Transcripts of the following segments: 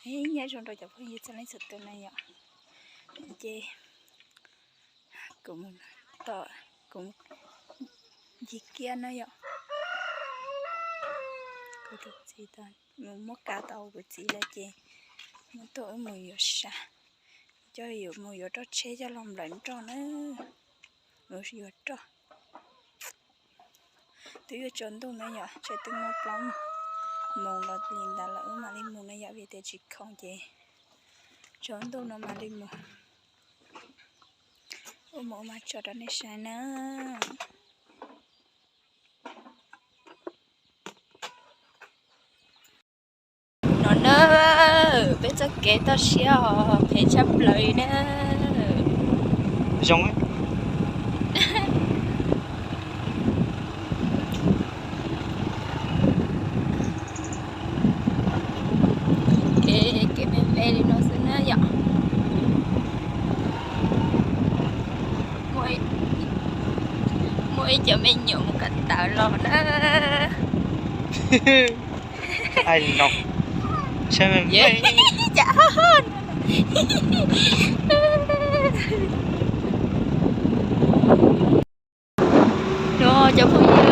Nyob zoo rau cov phooj ywg txhua leej txhua tus na yom. Ces kuv mus tom, kuv ncig kiab na yom. Kuv tus txiv, mus muab kav tau kuv txiv lawm ces muab tuaj wb mus yuav sas, coj yuav mus yuav roj tsheb coj los nplawm nroj na, mus yuav roj. Twb yuav tsaus ntuj na yom, tseem twb muaj plaub moos los li ntawd lawm wb mam li mus na yom, vim tias tsis khoom ces tsaus ntuj no mam li mus. Wb mus wb mam tso rau nej saib na. No na, peb txoj kev toj siab os, phem tshaj plaws li na. Zoo. Kev, kev me me li no xwb na yom. Muaj ib cov me nyuam mus kawm ntawv los na. No cov phooj ywg,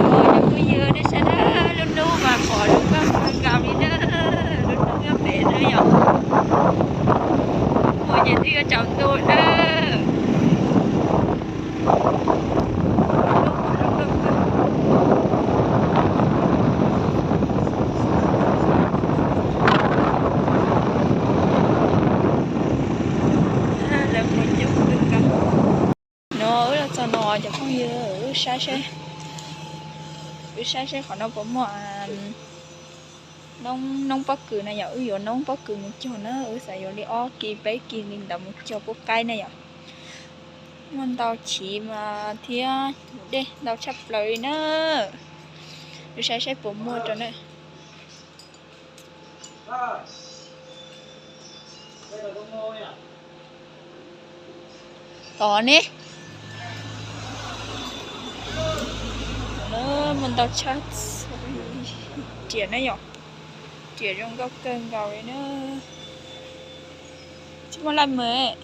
Cov phooj ywg, nej saib na, lub hnub mas pom zoo nkauj kawg nkaus li na, lub hnub nyob pem na yom. Ua ces twb yuav tsaus ntuj na. No wb los txog no cov phooj ywg, wb saib seb, wb saib seb qhov no puas muaj noob pob kws na yom. Wb yuav noob pob kws mus cog na, wb xav yuav li ob kis peb kis li ntawd mus cog pub qaib na yom. Muaj ntau chiv mas thiab dej ntau tshaj plaws li na. Wb saib saib puas muaj rau na. Tod ne. Muaj ntau tshaj, riam na yom. Riam zoo nkauj kawg nkaus li na. Tsis muaj laj mws.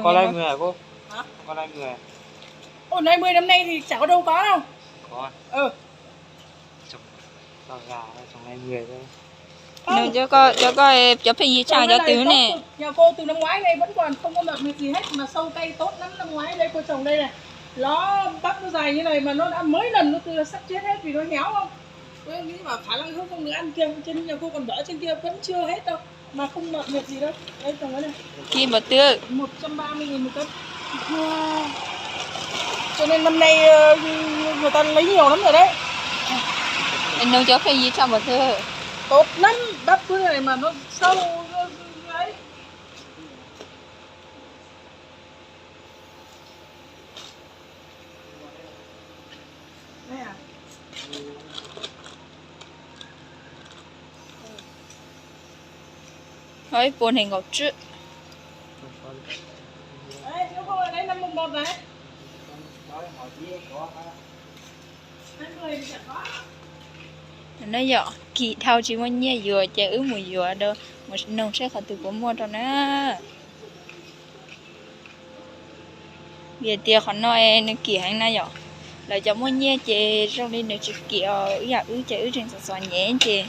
Con đây mười hả cô? Hả? Con đây mười hả? Ủa, đây mười năm nay thì chả có đâu có đâu. Có. Ừ. Trồng, trồng gà, trồng đây mười thôi. Không. Nws cov koj, cov koj, cov pheej yig tshaj cov twg ne? Nhà cô từ năm ngoái đây vẫn còn không có mọc mệt gì hết mà sâu cây tốt lắm, năm ngoái đây cô trồng đây này. Nó bắp nó dài như này mà nó đã mấy lần nó tự sắp chết hết vì nó héo không? Tôi nghĩ bảo khả năng không, không được ăn kiêng, trên nhà cô còn bỏ trên kia vẫn chưa hết đâu. Mà không mọc mệt gì đâu. Đây, trồng cái này. Kim một tứ. Một trăm ba mươi nghìn một cân. Wow. Cho nên năm nay, ờ, người ta lấy nhiều lắm rồi đấy. Nws cov pheej yig tshaj một tứ. Tốt lắm, bắp cứ thế này mà nó sâu, nó Ib puas nees nkaum tsib. No yom, kim dhau tsis muaj nyiaj yuav ces wb mus yuav rau, mus noog seb qhov twg puas muaj rau na. Vim tias qhov no es nws kim heev na yom. Lawv cov muaj nyiaj ces zoo li nws tsis kim os, ib yam wb ces wb tseem txom txom nyem ces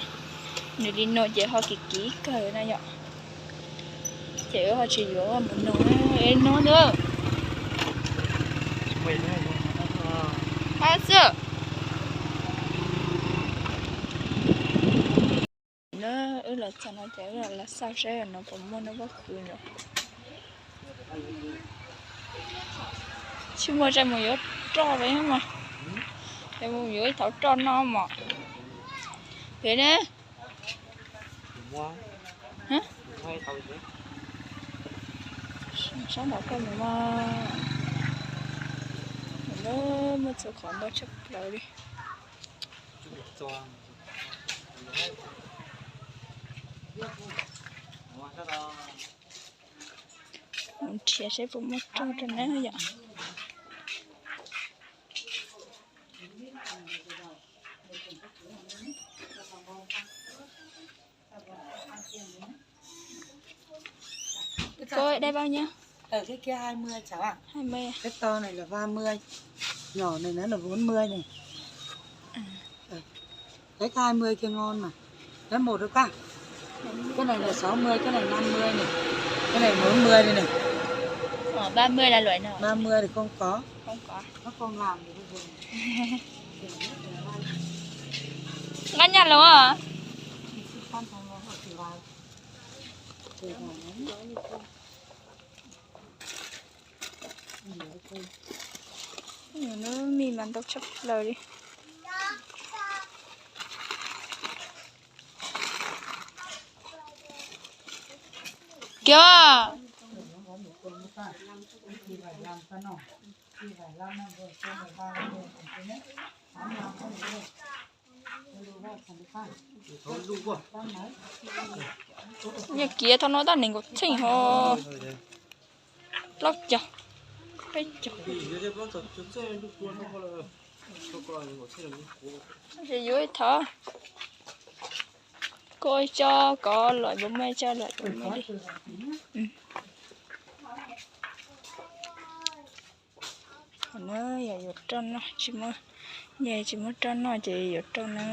nws li no ces ho kim kim kawg na yom. Ces wb ho tsis yuav, mus noog no ntag. Ab xwb. Wb los txog no ces wb los xauj seb no puas muaj noj pob kws lawm. Tsis muaj ces mus yuav roj los mas, ces mus yuav ib thauv roj noj mog. Pem ne, sab nraud koj mus mas, muaj txhua qhov ntau tshaj plaws li. Mus nrhiav seb puas muaj roj rau na yom. Cô, đây bao nhiêu? Ở cái kia hai mươi cháu ạ. Hai mươi à? Cái to này là ba mươi. Nhỏ này nó là bốn mươi này. Đấy, cái hai mươi kia ngon mà. Lấy một được không? Cái này là sáu mươi, cái này năm mươi này. Cái này bốn mươi đây này. Ờ, ba mươi là loại nào? Ba mươi thì không có. Không có. Nó không làm thì bây giờ. Ngon nhất luôn à? Nws mim mas ntau tshaj plaws li. Kiag. Nyiaj kiav thaum no tag nees nkaum txheej ho plaub caug, peb caug. Ces yuav ib thov, koj ib tsob kov lawm, puas muaj ib tsob lawm, puas muaj li. Qhov no yog yuav roj noj, tsis muaj, yog tsis muaj roj noj ces yuav roj na.